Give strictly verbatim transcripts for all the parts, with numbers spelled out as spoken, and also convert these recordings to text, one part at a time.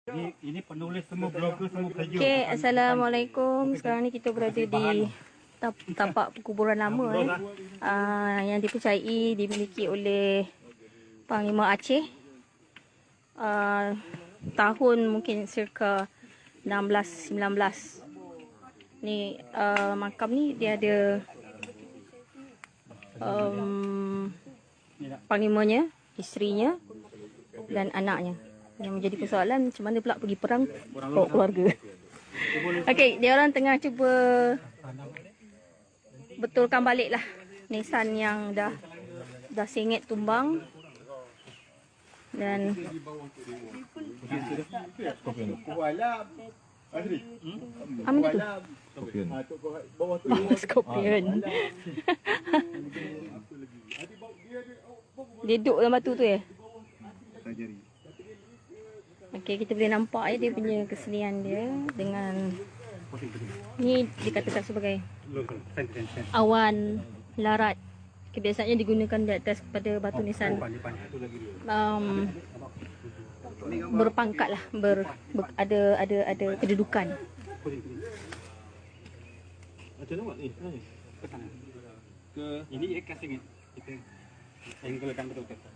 Ini, ini penulis semua, blogger semua kerja. Okey, assalamualaikum. Sekarang ni kita berada di tap- tapak kuburan lama, eh. Ah, yang dipercayai dimiliki oleh Panglima Aceh. Ah, tahun mungkin circa enam belas sembilan belas. Ni, ah, makam ni dia ada, em, panglimanya, isterinya, dan anaknya. Yang menjadi persoalan, macam mana pula pergi perang bawa keluarga? Okey, dia orang tengah cuba betulkan balik lah nisan yang dah dah sengit tumbang. Dan Amin tu. Scorpion. Dia duduk dalam batu tu, ya? Okey, kita boleh nampak, ya, dia punya kesenian dia dengan ni dikatakan sebagai awan larat. Kebiasaannya digunakan di atas pada batu nisan, um, berpangkat lah, ber, ber, ada ada ada kedudukan. Macam mana ni? Ke ini ikan sengit. Kita angle kan betul-betul.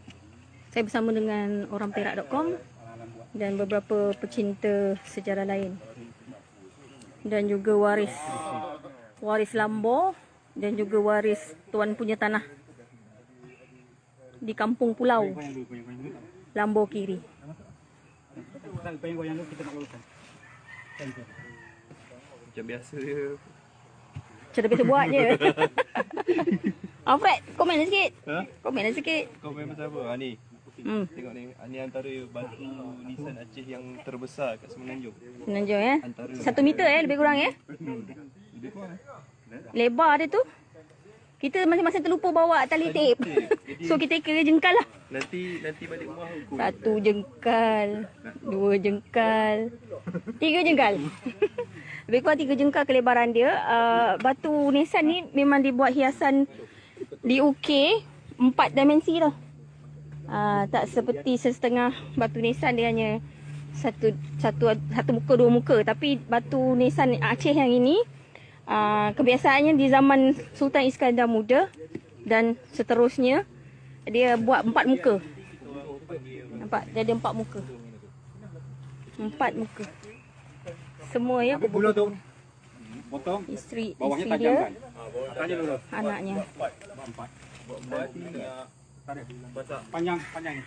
Saya bersama dengan orang perak dot com dan beberapa pecinta sejarah lain, dan juga waris waris Lambo, dan juga waris tuan punya tanah di Kampung Pulau, Lambo Kiri. Macam biasa je. Macam biasa buat je. Alfred, komen sikit. Ha? Komen sikit. Komen pasal apa? Ha, ni. Hmm. Tengok ni. Ha, ni antara batu nisan Aceh yang terbesar kat Semenanjung. Semenanjung, ya? Antara satu meter, ya, lebih kurang, ya? Hmm. Lebih kurang, eh? Lebar dia tu. Kita masing-masing terlupa bawa tali tape. So, kita kira jengkal lah. Nanti, nanti balik rumah ukur. Satu jengkal, dua jengkal, tiga jengkal. Lebih kurang tiga jengkal kelebaran dia. Uh, batu nisan ni memang dibuat hiasan, diukir empat dimensi tau. Uh, tak seperti setengah batu nisan, dia hanya satu satu satu muka, dua muka. Tapi batu nisan Aceh yang ini, ah, kebiasaannya di zaman Sultan Iskandar Muda dan seterusnya, dia buat empat muka. Nampak? Dia ada empat muka. Empat muka. Semua, ya, kubu-kubu. Isteri, isteri dia, anaknya. Panjang, panjang.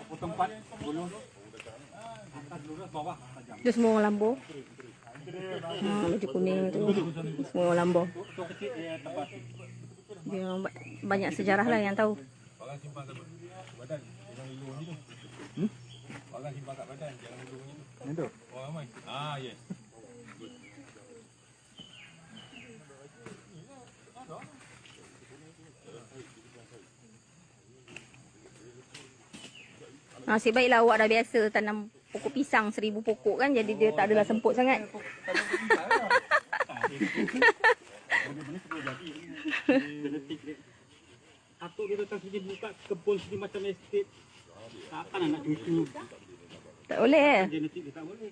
Potong empat, buluh. Atas lurus, bawah tajam. Itu semua orang Lambo. Ha, baju kuning tu. Semua orang Lambo. Dia ba-, banyak sejarah lah yang tahu. Pagang simpan kat badan, jangan lulus macam tu. Hmm? Pagang simpan kat badan, jangan lulus macam tu. Yang tu? Orang ramai. Ah, yes. Nasib baiklah awak dah biasa tanam pokok pisang seribu pokok kan, jadi dia tak adalah semput sangat. Atuk dia datang sini buka kebun sini macam estet. Takkan anak cucu. Tak boleh, eh? Genetik dia tak boleh.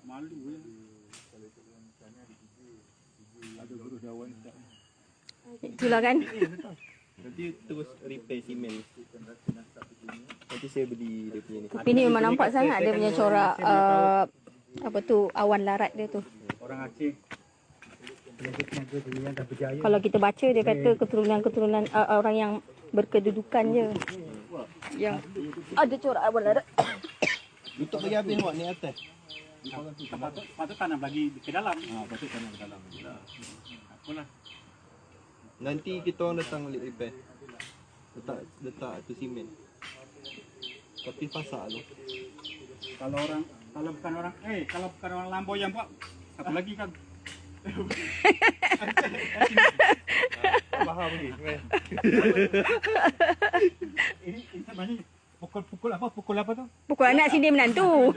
Malu ya. Itulah kan. Nanti terus repair simen. Nanti saya beli dia punya ni. Tapi ni memang nampak sangat dia punya corak, uh, apa tu, awan larat dia tu. Orang Aceh. Kalau kita baca, dia kata keturunan-keturunan, uh, orang yang berkedudukan je. Yang ada corak awan larat. Untuk bagi habis awak ni atas. Patut, patut tanam lagi ke dalam. Ha, patut tanam ke dalam. Apalah. Nanti kita orang datang balik repair. Letak, letak tu simen. Tapi pasak tu. Kalau orang, kalau bukan orang, eh, kalau bukan orang Lambo yang buat, siapa lagi kan? Faham lagi. Ini, ini sebenarnya pukul, pukul apa? Pukul apa tu? Pukul anak sini menantu.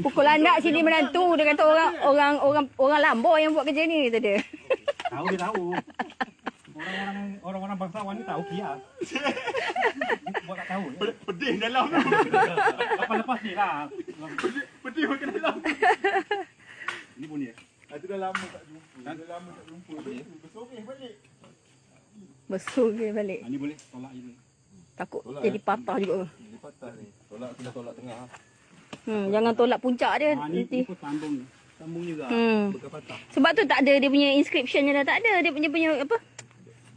Pukul anak sini menantu, dia kata orang, orang, orang, orang Lambo yang buat kerja ni, kata dia. Tahu dia tahu. Orang-orang bangsawan ni tak okey lah. Buat tak tahu. Ya. Pedih dalam tu. Lepas-lepas ni lah. Pedih, pedih makin dalam. Ini pun dia. Ah, tu dah lama tak jumpa. Kan? Dah lama tak jumpa. Besoreh balik. Besoreh balik. Ah, ni boleh tolak je. Takut jadi patah juga. Jadi patah ni. Tolak, kena tolak tengah. Hmm, jangan tolak puncak dia. Ah, ni, nanti. Ni pun sambung. Sambung juga. Hmm. Bekas patah. Sebab tu tak ada dia punya inscription dia dah tak ada. Dia punya, punya apa?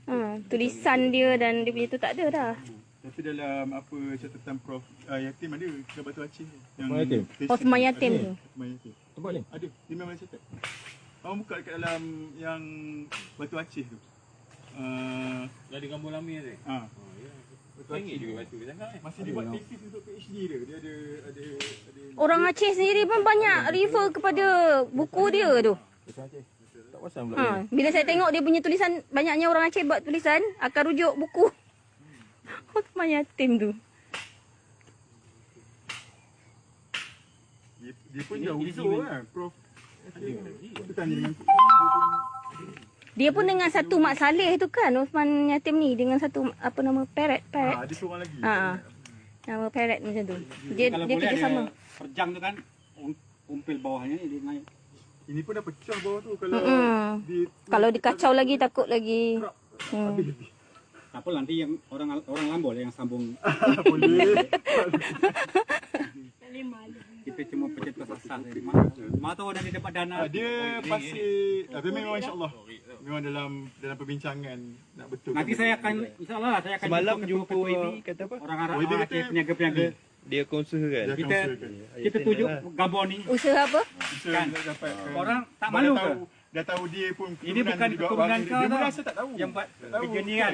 Ha, tulisan dia dan dia punya tu tak ada dah. Tapi dalam apa catatan Prof uh, Yatim ada kat Batu Aceh tu. Yang Osman Yatim. Osman Yatim tu. Osman Yatim. Tempat ni? Ada. Dia memang catat. Abang buka dekat dalam yang Batu Aceh tu. Uh, Dah digambung lama tu? Ha. Oh, ya. Batu Aceh juga batu sangat eh. Masih dibuat thesis untuk PhD dia. Dia ada ada ada Orang Aceh sendiri pun banyak refer kepada buku dia tu. Batu Aceh. Tak pasal pula. Ha, bila saya tengok dia punya tulisan banyaknya orang Aceh buat tulisan akan rujuk buku. Osman Yatim tu. Dia, dia pun dah uzur kan, Prof. Dia pun dengan satu Mat Saleh tu kan, Osman Yatim ni dengan satu apa nama Peret, Peret. Ah, ada seorang lagi. Ha. Nama Peret macam tu. Dia dia kerja sama. Perjang tu kan, umpil bawahnya ni dia naik. Ini pun dah pecah bawah tu kalau di, kalau dikacau lagi takut lagi. Hmm. Tak apa nanti yang orang orang Lambol yang sambung. Boleh. Kita cuma pencetus asas. Ma tahu dah dia dapat dana. Ah, dia pasti tapi memang insya-Allah. Memang dalam dalam perbincangan nak betul. Nanti saya akan insya-Allah saya akan semalam jumpa K P B kata apa? Orang Arab peniaga-peniaga. Dia kongsi kan? Kita kita tuju Gabon ni. Usaha apa? Kan. Orang tak malu ke? Dah tahu dia pun ini bukan keturunan kau tau. Dia tak tahu. Yang buat kerja ni kan.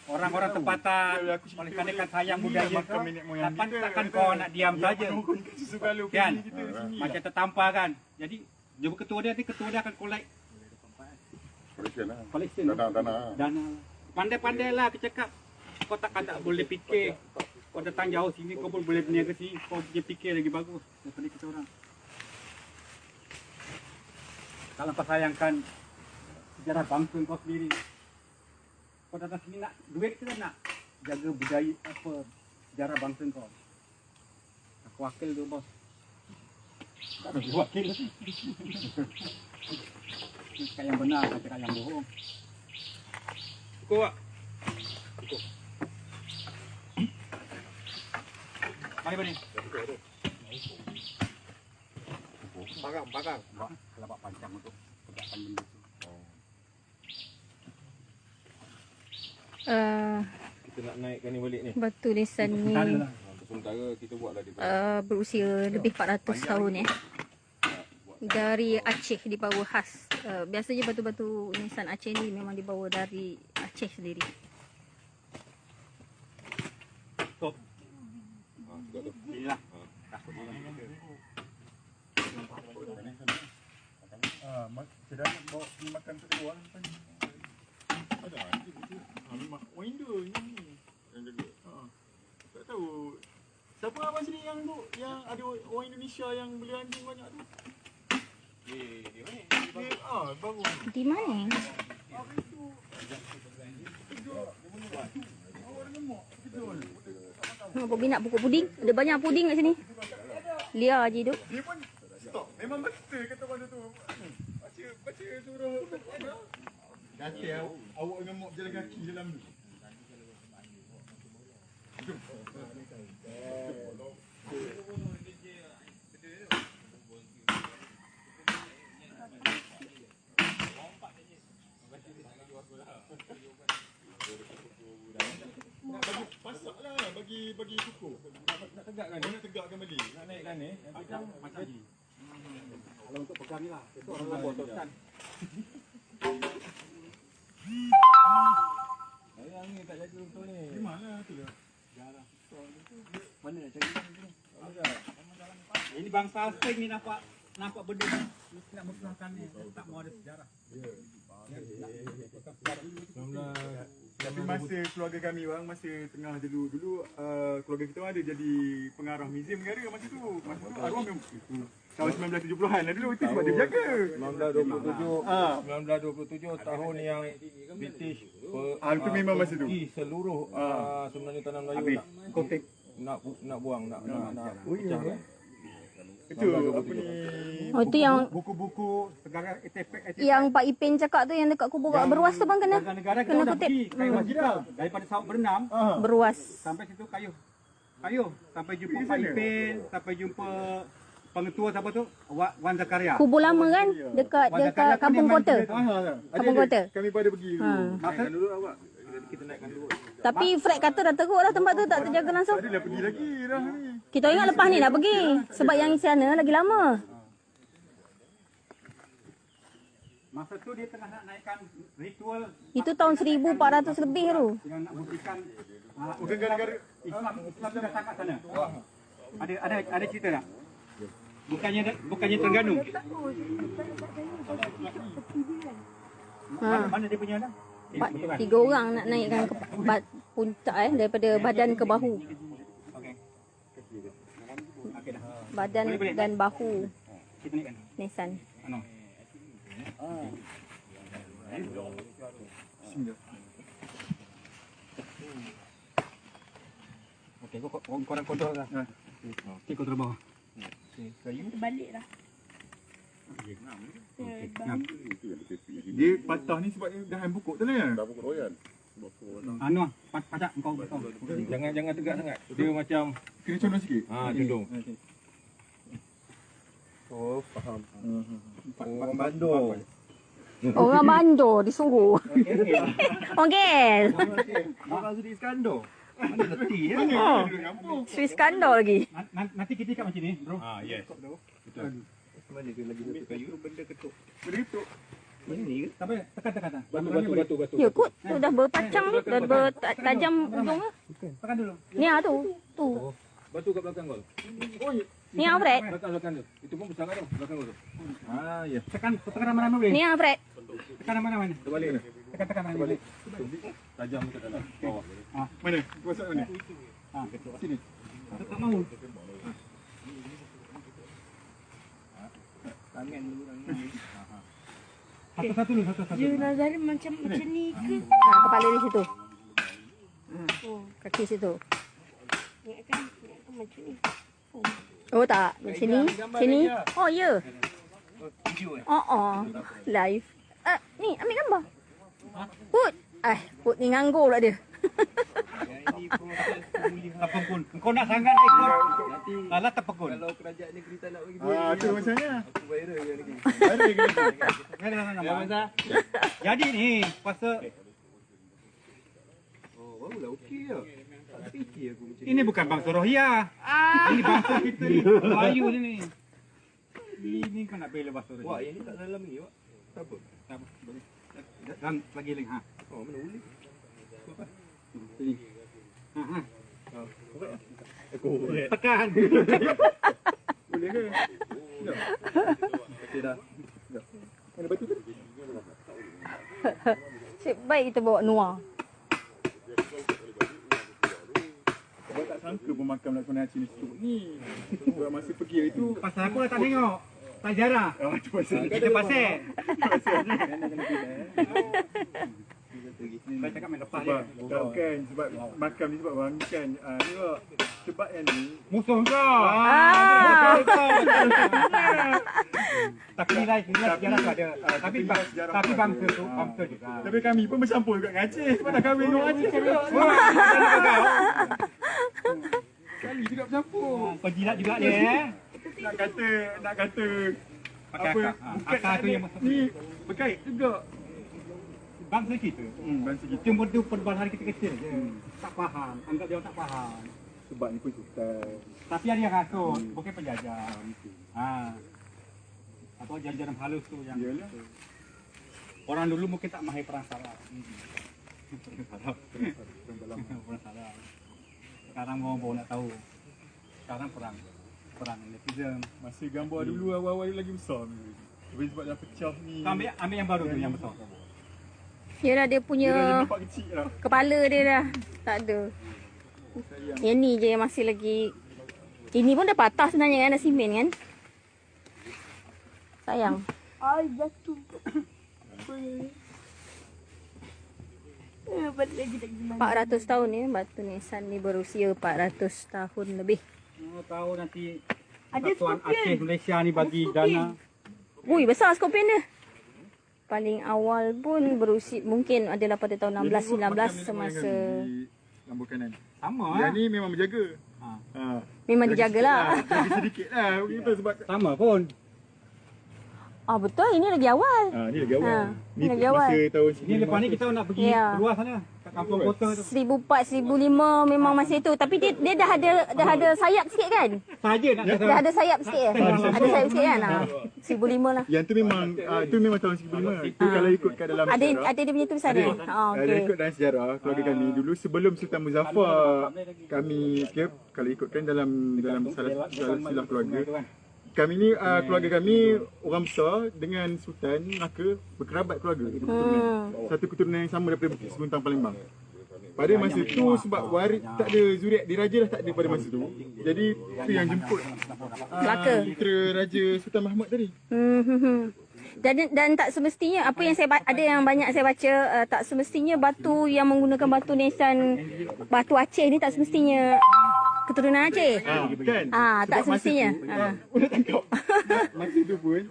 Orang-orang tempatan oleh kerana kan sayang budaya kau. Takkan takkan kau nak diam saja. Kan? Macam tertampar kan. Jadi jumpa ketua dia nanti ketua dia akan collect Collection lah. Collection. Dana, dana. Dana. Pandai-pandailah kecakap. Kau takkan tak boleh fikir. Kau datang jauh sini, kau pun boleh berniaga sini. Kau punya fikir lagi bagus daripada kita orang. Kalau kau sayangkan sejarah bangsa kau sendiri, kau datang sini nak duit ke nak jaga budaya apa sejarah bangsa kau? Aku wakil tu bos. Tak ada wakil. Cakap yang benar, bukan cakap yang bohong. Cukup, Wak. Cukup. Mari, mari. Barang, barang. Wak, kelabak pancang untuk tegakkan benda tu. Uh, kita nak naikkan ni balik ni. Batu nisan ni. Untuk sementara kita buatlah dia. Uh, berusia lebih empat ratus tahun ya. Dari Aceh dibawa khas. Uh, biasanya batu-batu nisan Aceh ni memang dibawa dari Aceh sendiri. Stop. Ha, juga tu. Inilah. Ha. Takut orang kita. Ah, mak, kita dah nak bawa pergi makan kat luar kan. Ada anjing tu. Ah, memang orang Indo ni. Yang jaga. Ha. Tak tahu. Siapa abang sini yang tu, yang ada orang Indonesia yang beli anjing banyak tu? Di, di mana? Di, ah, baru. Di mana? Apa itu? Kejut. Awak gemuk. Kejut. Ha, Bobby nak pupuk puding. Ada banyak puding kat sini. Lia je tu. Dia pun stop. Memang betul kata benda tu. Baca, baca suruh. Kata awak gemuk jalan kaki dalam tu. Nak bagi pasak lah, bagi, bagi kukuh. Nak, nak tegakkan. Oh, nak tegakkan balik. Nak naikkan ni. Macam, macam ni. Kalau untuk pegang ni lah. Itu orang lambat tu kan. Yang ni tak jaga betul ni. Di mana tu dah? Jarang. Mana nak cari ni? Ini bangsa asing ni nampak, nampak benda ni. Nak musnahkan ni, tak mau ada sejarah. Tapi masa keluarga kami, bang, masa tengah dulu, dulu uh, keluarga kita ada jadi pengarah museum negara masa tu. Masa tu arwah memang itu. Tahun sembilan belas tujuh puluhan lah dulu, itu sebab dia jaga. Sembilan belas dua puluh tujuh, Ah. sembilan belas dua puluh tujuh tahun yang British pe-, Ah, itu ah, memang masa tu. pergi seluruh, Ah. ah, sebenarnya tanah Melayu Habis. nak, Kotek. nak bu-, nak buang, nak, nak, nak Oh, iya, pecah ya. kan. Itu apa ni? Oh, itu yang Buku-buku segala artefak, artefak. yang Pak Ipin cakap tu yang dekat kubur Kak Yang Beruas tu bang kena warga negara kita kena dah kutip. pergi, kayu Hmm. Masjid Istiqlal. Daripada Sauk Berenam Ah. Beruas. sampai situ kayu. Kayu sampai jumpa Di Pak sana? Ipin, sampai jumpa pengetua siapa tu? Wa-, Wan Zakaria. Kubur lama kan? Dekat Wan dekat Zakaria tu Kampung memang Kota. dia tu. Ah, ah, ah. Kampung Ada, Kota. Kami pada pergi dulu. Ha. Masa Naikkan dulu awak. Kita naikkan dulu. Tapi Fred kata dah teruk dah tempat tu tak terjaga langsung. Adalah pergi lagi dah ni. Kita ingat lepas ni nak pergi. Sebab yang sana lagi lama. Masa tu dia tengah nak naikkan ritual Itu tahun seribu empat ratus lebih tu. Yang nak buktikan, ah, Bukan gara-gara Islam, Islam tu datang kat sana. Ada, ada, ada cerita tak? Bukannya, bukannya Terengganu. Ha. Mana, mana dia punya dah? Empat, tiga orang nak naikkan ke ba-, puncak, eh, daripada badan ke bahu. Okey. Okey dah. Badan Boleh, boleh. dan bahu. Kita naikkan. Nisan. Ano? Okey, kau, kau, kau orang kotor lah. Ha. Okey, kau terbang. Okey, kayu. Terbalik lah. Okey. Terbang. Dia patah ni sebab dia dah bukuk tu lah ya? Dah bukuk royan. Anu, pa-, pacak engkau, engkau. Jangan, jangan tegak sangat. Dia macam Kena condong sikit. Ha, condong. Okey. Oh, faham. Hmm. Orang Bando. Orang Bando disuruh. Okey. Orang Sri Iskandar. Mana reti ya? Oh. Sri Iskandar lagi. Nan-, nan-, nanti kita ikat macam ni, bro. Ah, yes. Betul. Mana dia lagi satu kayu? Benda ketuk. Benda ketuk. Mana ni ke? Sampai tekan, tekan, tekan. Batu, batu, batu, batu. Ya, kot. Tu dah berpacang, dah berta-, tajam ujungnya. Tekan dulu. Ni ah tu. Tu. Oh. Batu kat belakang kau. Oh, ya. Ni ah, Fred. Belakang, belakang tu. Itu pun besar kat tu. Belakang kau tu. Ah, ya. Tekan, tekan ramai-ramai boleh? Ni ah, Fred. Tekan ramai-ramai ni. Terbalik ni. Tekan, tekan ramai-ramai. Terbalik. Tajam ke dalam bawah. Ah. Mana? Masuk mana? Ah, sini. Tak, tak mau. Tangan dulu, tangan. Satu-satu dulu, satu-satu. Ya, Nazarnya macam, macam ni ke? Ha, kepala di situ. Ha, kaki situ. Ingatkan, ingatkan macam ni. Oh. Oh, tak. Sini. Sini. Oh, ya. Oh, oh. Live. Eh, ni, ambil gambar. Put. Eh, Put ni nganggur pula dia. Tapekun. Engkau nak sangat ikut. Salah tapekun. Kalau kerajaan negeri tak nak bagi duit, Ah, tu masalahnya. Aku viral ke lagi? Viral ke lagi? Viral kan, Ya, nampak? Masa? Jadi ni, kuasa Oh, barulah okey je. Tak terfikir aku macam Ini ni. bukan bangsa Rohingya. Ini bangsa kita ni, Melayu ni. Ini kau nak bela bangsa Wak, Rohingya. yang ni tak dalam ni, Wak. Tak apa. Tak apa. Boleh. Dan lagi lain, ha. Oh, mana boleh? Apa? Sini. Ha, ha. Oh, korek. Aku korek. Tekan. Boleh ke? Dah. Okey dah. Dah. Mana batu tu? Nasib baik kita bawa Noah. Abang tak sangka pun makam Laksamana Aceh ni seteruk ni. Sebab masa pergi hari tu Pasal aku dah tak tengok. Tak jarah. Ah, tu pasal. Kita pasal. Kau cakap main lepas Sebab je. Bukan, sebab makam ni sebab orang kan. Ah, ni kok. Sebab yang ni. Musuh kau. Ah. Musuh kau. Tapi nilai, nilai sejarah tu ada. Ah, Tapi tapi bang-, sejarah tapi tu bangsa ada. tu, Ah. bangsa juga. Tapi kami pun bercampur juga dengan Aceh. Sebab dah kahwin dengan Aceh juga. Wah, Sekali juga bercampur. Kau jilat juga dia, eh? Nak kata, nak kata Pakai apa, akal. Ha, bukan akal tu ada yang ni berkait juga. Bangsa kita. Hmm, bangsa kita. Cuma tu perbalahan kita kecil je. Hmm. Tak faham. Anggap dia orang tak faham. Sebab ni pun susah. Tapi ada yang hasut. Hmm. Bukan penjajah. Ha. Apa, jajaran halus tu yang Yalah. Orang dulu mungkin tak mahir perang saraf. Hmm. Perang saraf. Perang saraf. Sekarang baru-baru nak tahu. Sekarang perang. Perang netizen. Masa gambar Hmm. dulu awal-awal lagi besar. Tapi sebab dah pecah ni. Kau ambil, ambil yang baru tu, yang besar. Yalah, dia punya Dia dah nampak kecil lah. kepala dia dah tak ada. Sayang. Yang ni je yang masih lagi. Ini pun dah patah sebenarnya kan, dah simen kan? Sayang. Ai, jatuh. Eh, balik lagi tak gimana. Empat ratus tahun ya, batu nisan ni berusia empat ratus tahun lebih. Mana tahu nanti Ada persatuan scorpion. Aceh Malaysia ni Ada bagi scorpion. Dana. Ui, besar scorpion dia. Paling awal pun berusia mungkin adalah pada tahun enam belas sembilan belas semasa. Di lampu kanan. Sama. Yang ni memang menjaga. Ha. Ha. Memang dijaga lah. Lagi sedikit lah. Begitu sebab sama pun. Ah, betul, ini lagi awal. Ah, ni lagi awal. Ha, ni lagi awal. Masa tahun Ni lepas ni kita nak pergi Ya. Keluar sana, kat kampung kota tu. Seribu empat, seribu lima memang masih tu. Tapi dia, dia dah ada, dah ada sayap sikit kan? Saja nak Dah ada sayap sikit ya? Ada sayap sikit kan? Ha. Seribu lima lah. Yang tu memang, ah, tu memang tahun seribu lima. Tu Ah. Kalau ikut kat dalam Ada, sejarah. Ada dia punya tulisan Ada. Eh? Oh, Kalau okey. Ikut dalam sejarah keluarga kami dulu sebelum Sultan Muzaffar kami ke kalau ikutkan dalam dalam salah, salah silap keluarga. Kami ni, ah, keluarga kami orang besar dengan Sultan maka berkerabat keluarga. Satu keturunan. Hmm. Satu keturunan yang sama daripada Bukit Siguntang Palembang. Pada masa tu sebab waris tak ada zuriat diraja dah tak ada pada masa tu. Jadi tu yang jemput ah, Melaka. Putera Raja Sultan Mahmud tadi. Hmm, hmm, hmm. Dan dan tak semestinya apa yang saya ba- ada yang banyak saya baca uh, tak semestinya batu yang menggunakan batu nisan batu Aceh ni tak semestinya keturunan Aceh. Ah, kan? Ah, tak Sebab masa semestinya. Tu, Ah. Udah tangkap. Masa tu pun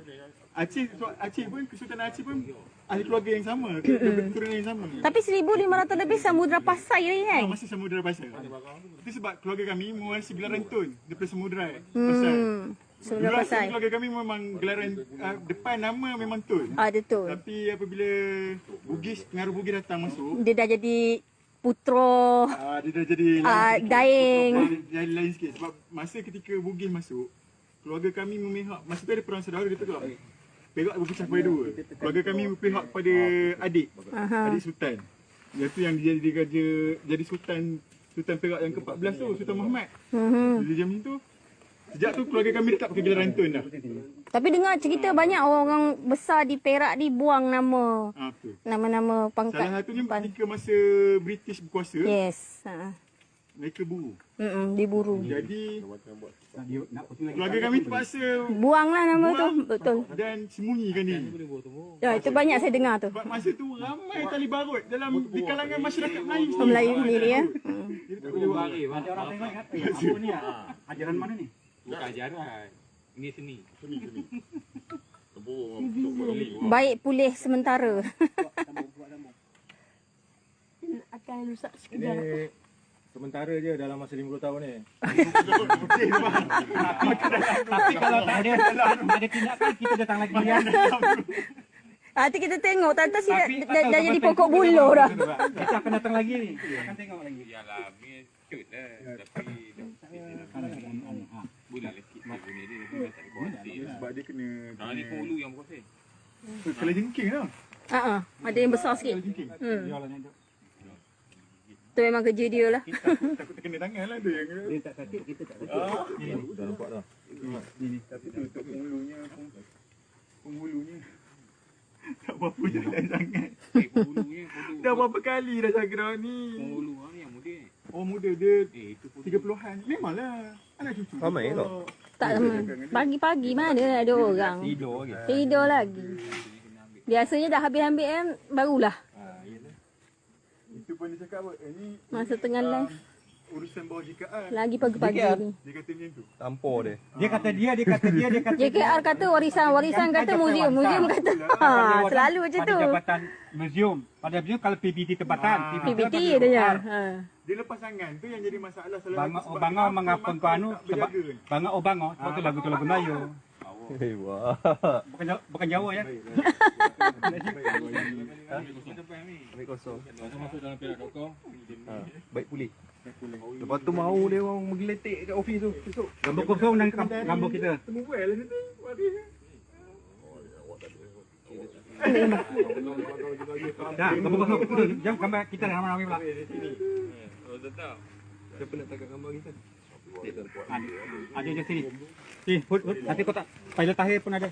Aceh Aceh pun Kesultanan Aceh pun ahli keluarga yang sama, keturunan yang sama. Tapi seribu lima ratus lebih Samudra Pasai lagi kan? Ah, masih Samudra Pasai. Itu sebab keluarga kami mewarisi gelaran Tun daripada Samudra. Hmm. Pasai. Samudra Dulu asal Pasai. Keluarga kami memang gelaran ah, depan nama memang Tun. Ah, dia Tun. Tapi apabila Bugis, pengaruh Bugis datang masuk, Dia dah jadi putra Ah, dia dah jadi ah, lain sikit. Daeng. Dia jadi lain sikit sebab masa ketika Bugis masuk, keluarga kami memihak masa tu ada perang saudara dia tu. Perak berpecah kepada dua. Keluarga kami berpihak kepada adik, Aha. Adik Sultan. Iaitu yang dia jadi raja, jadi Sultan Sultan Perak yang keempat belas tu, Sultan Muhammad. Mhm. Jadi macam tu. Sejak tu keluarga kami tetap pakai gelaran Tun dah. Tapi dengar cerita banyak orang besar di Perak ni buang nama Ah, betul. Nama-nama pangkat. Salah satunya pan. Ketika masa British berkuasa, Yes. Ha. Mereka buru. Mm-mm, diburu. Jadi keluarga kami terpaksa buanglah nama tu. Buang Betul. Dan sembunyikan diri. Ya, itu banyak saya dengar tu. Sebab masa tu ramai tali barut dalam di kalangan masyarakat Melayu. Melayu sendiri ya. Hmm. Jadi tak boleh buat. Ada orang tengok ingat apa ni? Ajaran mana ni? Bukan ajaran. Ini seni. Seni, seni. Baik pulih sementara. Akan rusak sekejap. Ini sementara je dalam masa lima puluh tahun ni. Tapi kalau tak ada, tak ada tindakan, kita datang lagi ya. Nanti kita tengok, tante sih dah, dah, dah jadi pokok buluh dah. Kita akan datang lagi ni. Kita akan tengok lagi. Yalah, ni cut lah. Tapi dah boleh lah sikit dia guna dia, tapi dah tak ada kuasa. Sebab dia kena, kena. Kalau jengking lah. Ah, ah. Ada yang besar sikit. Kalau jengking. Hmm. Tu memang kerja dia lah. Takut, takut terkena tangan lah tu yang. Dia tak sakit, kita tak sakit. Ah. Ni, ni. Dah nampak dah. Ni, ni. Tapi tu untuk penghulunya, peng-, penghulunya. Tak apa-apa jalan sangat. Eh, penghulunya bodoh. Dah berapa kali dah cakap ni? Penghulu ni yang muda. Oh, muda dia. Eh, itu pun tiga puluhan. Memanglah. Anak cucu. Ramai tu. Tak ramai. Pagi-pagi mana ada orang. Tidur lagi. Tidur lagi. Biasanya dah habis ambil kan, barulah. Ah, iyalah. Itu pun dia cakap apa? Eh, ni, Masa ni, tengah um, live. Urusan bawah J K R. Lagi pagi-pagi J K R ni. Dia kata macam tu. Tampor dia. Dia kata dia, dia kata dia, dia kata J K R dia. Kata warisan, warisan kata museum, museum kata. Ha, selalu macam tu. Pada jabatan museum, pada museum kalau P B T tempatan, ah. P B T P B T pada dia. Ha. Dia lepas tangan tu yang jadi masalah selalu Bangau, sebab Bangau kenapa mengapa tak kau anu, berjaga sebab ni? Bangau, oh, Bangau, sebab tu lagu tu lagu Melayu. Eh, wah. Bukan Jawa, bukan Jawa ya. Ambil kosong. Masuk dalam perak dot com. Ha, baik pulih. Lepas tu mau dia orang menggeletek kat ofis tu besok. Gambar kosong dan gam-, gambar kita. Temu buat lah situ. Dah, gambar kosong. Jom gambar kita dah ramai-ramai pula. Siapa nak tangkap gambar kita? Ada, ada sini. Sini, Hud, Hud. Nanti kotak pilot akhir pun ada.